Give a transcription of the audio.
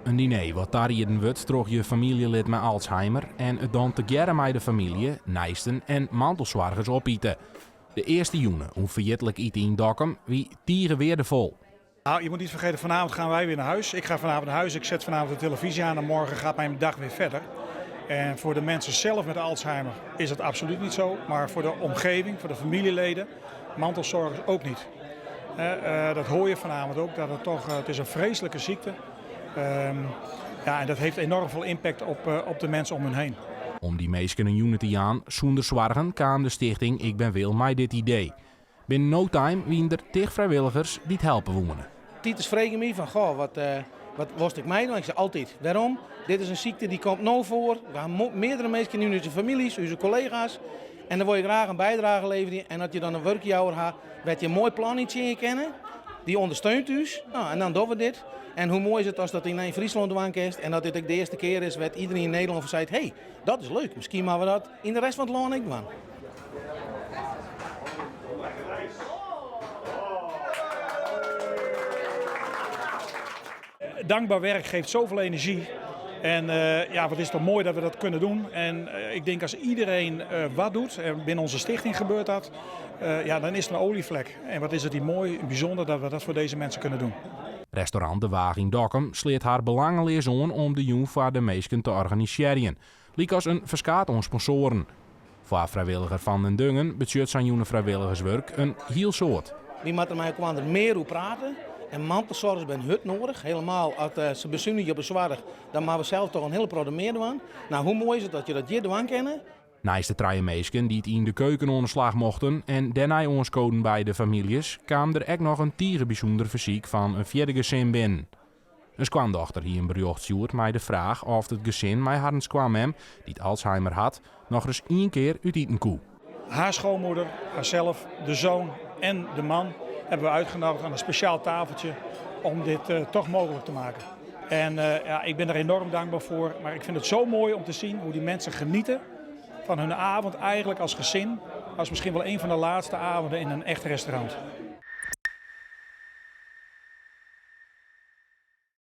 In diner wat tarieden wurdt troch je famyljelid mei Alzheimer en it dan tegearre mei de famylje, neisten en mantelsoargers opite. De earste jûn ûnferjitlik ite yn Dokkum wie tige weardefol. Nou, je moet niet vergeten, vanavond gaan wij weer naar huis. Ik ga vanavond naar huis, ik zet vanavond de televisie aan en morgen gaat mijn dag weer verder. En voor de mensen zelf met Alzheimer is dat absoluut niet zo. Maar voor de omgeving, voor de familieleden, mantelzorgers ook niet. Dat hoor je vanavond ook, dat het toch, het is een vreselijke ziekte. Ja, en dat heeft enorm veel impact op de mensen om hen heen. Om dy minsken in jûn te jaan sûnder soargen kaam de stichting Ik Ben Wil mei dit idee. Binnen no time wiene der tig frijwilligers dy't helpe woene. Titus frege my fan, goh, wat, wat wolst ek meidwaan? Ik sei, altyd. Wêrom? Dit is in sykte dy komt no foar. We ha meardere minsken yn ús famyljes, ús kollega's. En dan wol je graach in bydrage leverje. En as je dan in wurkjouwer ha wêr't je in moai plan yntsjinje kinne, dy ûndersteunt ús. Nou, en dan dogge we dit. En hoe moai is it as dat yn ein Fryslân dwaan kinst en dat dit ek de earste kear is wêr't iderien yn Nederlân fan seit, hey, dat is leuk, miskien moatte we dat yn de rest fan it lân ek dwaan. Dankbaar werk geeft zoveel energie. En ja, wat is het toch mooi dat we dat kunnen doen. En ik denk als iedereen wat doet, en binnen onze stichting gebeurt dat, ja, dan is het een olievlek. En wat is het hier mooi en bijzonder dat we dat voor deze mensen kunnen doen. Restaurant De Waag yn Dokkum sleat har belangeleas oan om de jûn foar de minsken te organisearjen, lykas in ferskaat oan sponsoaren. Foar frijwilliger Van den Dungen betsjut sa'n jûne frijwilligerswurk in hiel soad. Wy moatte mei elkoar mear oer prate en mantelsoargers binne hurd noadich. Helemaal as se besunigje op de soarch, dan moatte we sels toch in hiele protte mear dwaan. Nou, hoe moai is it dat je dat hjir dwaan kinne? Neist de trije minsken dy't yn de keuken oan de slach mochten en dêrnei oanskoden by de famyljes, kaam der ek noch in tige bysûnder fersyk fan in fjirde gesin binnen. In skoandochter hie in berjocht stjoerd mei de fraach oft it gesin mei harren skoanmem, dy't Alzheimer hat, nochris ien kear út iten koe. Haar schoonmoeder, haarzelf, de zoon en de man hebben we uitgenodigd aan een speciaal tafeltje om dit toch mogelijk te maken. En ja, ik ben er enorm dankbaar voor, maar ik vind het zo mooi om te zien hoe die mensen genieten van hun avond eigenlijk als gezin, als misschien wel een van de laatste avonden in een echt restaurant.